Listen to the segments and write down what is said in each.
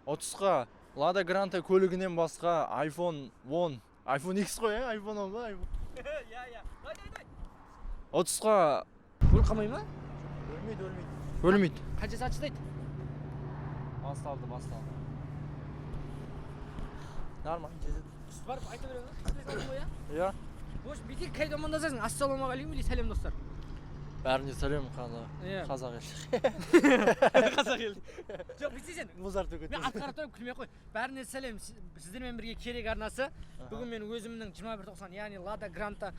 Ұтысқа Лада Гранта көлігінен басқа iPhone 10, iPhone X қой, ә? iPhone 10 ба? iPhone. Иә, иә. Давай, давай, давай. Ұтысқа Өліп қалмай ма? Өлмейді, өлмейді. Өлмейді. Қанша сағат шыдайды? Басталды, басталды. Нормально жетеді. Түсіп барып айта беремін ғой, иә? Иә. В общем, бүйтейік, қайда амандасасың? Ассалаумағалейкум или сәлем, достар. Бәріне сәлем, қазақ. Иә. Қазақ елі. Қазақ елі. Жоқ, бүйтсей сен. Мұзар төгеді. Мен атқарып тұрмын, күлмей ақ қой. Бәріне сәлем. Сіздермен бірге Керек арнасы. Бүгін мен өзімнің 2190, яғни Лада Гранта.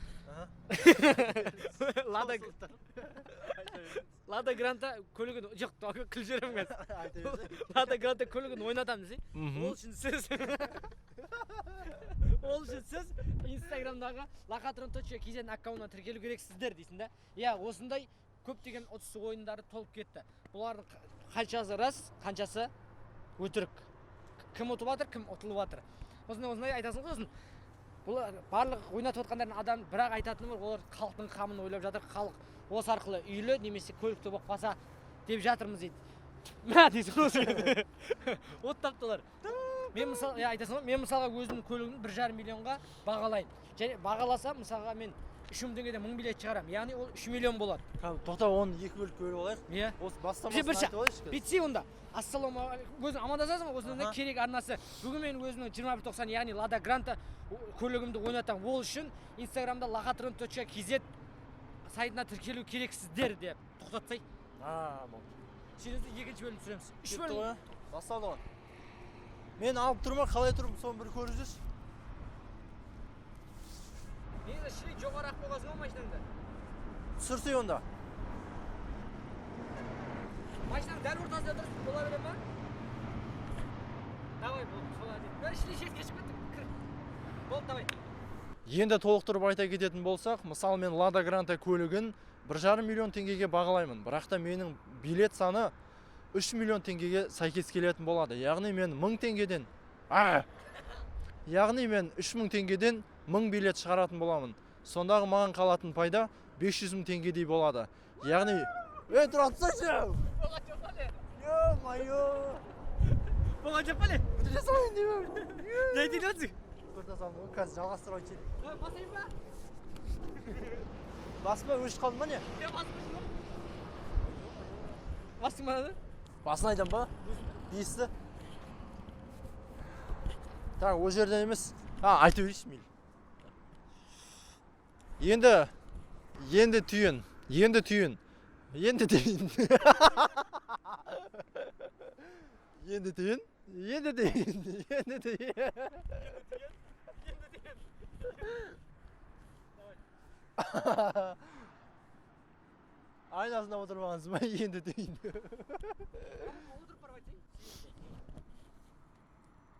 Лада Гранта көлігін, жоқ, күліп жіберемін қазір. Лада Гранта көлігін ойнатамыз, десей. Ол үшін сіз Инстаграмдағы лақатрон.kz аккаунтына тіркелу керексіздер дейсің да. Иә, осындай көптеген ұтыс ойындары толып кетті. Бұлардың қаншасы рас, қаншасы өтірік? Кім ұтып жатыр, кім ұтылып жатыр? Осындай осындай айтасың ғой сосын. Бұлар барлық ойнатып жатқандардың адам бірақ айтатыны бар, олар халықтың қамын ойлап жатыр. Халық осы арқылы үйлі немесе көлікті болып қалса деп жатырмыз дейді. Мә дейсің ғой осы. Оттапты олар. Мен мысал, иә, айтасың ғой, мен мысалға өзімнің көлігімді 1,5 миллионға бағалаймын. Және бағаласам, мысалға мен 3 мың теңгеден 1000 билет шығарамын. Яғни ол 3 миллион болады. Тоқта, оны екі бөліп бөліп алайық. Иә. Осы Бір бастамасын бір айтып алайықшы қазір. Бүйтсей онда. Ассалаумағалейкум. Өзің амандасасың ғой, осындай Аха. Керек арнасы. Бүгін мен өзімнің 2190, яғни Лада Гранта көлігімді ойнатамын. Ол үшін Инстаграмда laqatron.kz сайтына тіркелу керексіздер деп тоқтатсай. А, болды. Сен екінші бөлім түсіреміз. Үш Кетті бөлім. ғой, ә? Басталды ғой. Мен алып тұрмын, қалай тұрмын, соны бір көріп жүрші. Негізі шіли жоғары ақ болғансың ғой машинаңды. Түсірсей онда. Машинаның дәл ортасында тұрып бола бере ма? Давай, болды, солай дейді. Бәрі шіли шетке шығып кеттік. Кір. Болды, давай. Енді толықтырып айта кететін болсақ, мысалы, мен Лада Гранта көлігін 1,5 миллион теңгеге бағалаймын. Бірақ та менің билет саны 3 миллион теңгеге сәйкес келетін болады. Яғни мен 1000 теңгеден, а! Яғни мен 3000 теңгеден 1000 билет шығаратын боламын. Сондағы маған қалатын пайда 500 мың теңгедей болады. Яғни, ей, тұра тұрсайшы! Болған жоқ па не? Ё-моё! Болған жоқ па не? Бітіре салайын деймін. Не айтайын деп жатсың? Бітіре салдым ғой, қазір жалғастырып айтайын. Давай, басайын ба? Баспа, өшіп қалды ма не? Е, басып қойсың ба? Бастың ба ана? Басын айтам ба? Бесті. Так, ол жерден емес. А, айта берейінші мейлі. Енді түйін, енді түйін, енді түйін. Енді түйін, енді түйін, енді түйін. Енді түйін. Айнасына отырмағансың ба? Енді түйін. Отырып барып айтайын.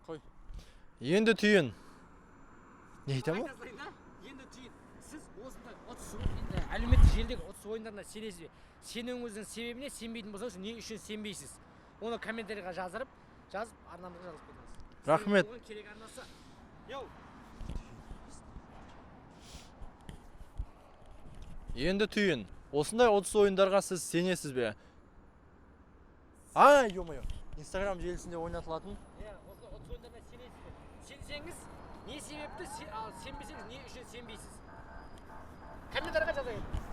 Қой. Енді түйін. Не айтамын? Айта салайын да? Енді түйін. Сіз осындай ұтыс енді әлеуметтік желідегі ұтыс ойындарына сенесіз бе? Сенуіңіздің себебі не? Сенбейтін болсаңыз, не үшін сенбейсіз? Оны комментарийға жазырып, жазып, арнамызға жазып кетіңіз. Рахмет. Сізбен болған Керек арнасы. Йоу. Енді түйін. Осындай ұтыс ойындарға сіз сенесіз бе? А, ё-моё. Инстаграм желісінде ойнатылатын. Иә, осындай ұтыс ойындарына сенесіз бе? Сенсеңіз, не себепті, ал сенбесеңіз, не үшін сенбейсіз? Комментарийға жаза кетіңіз.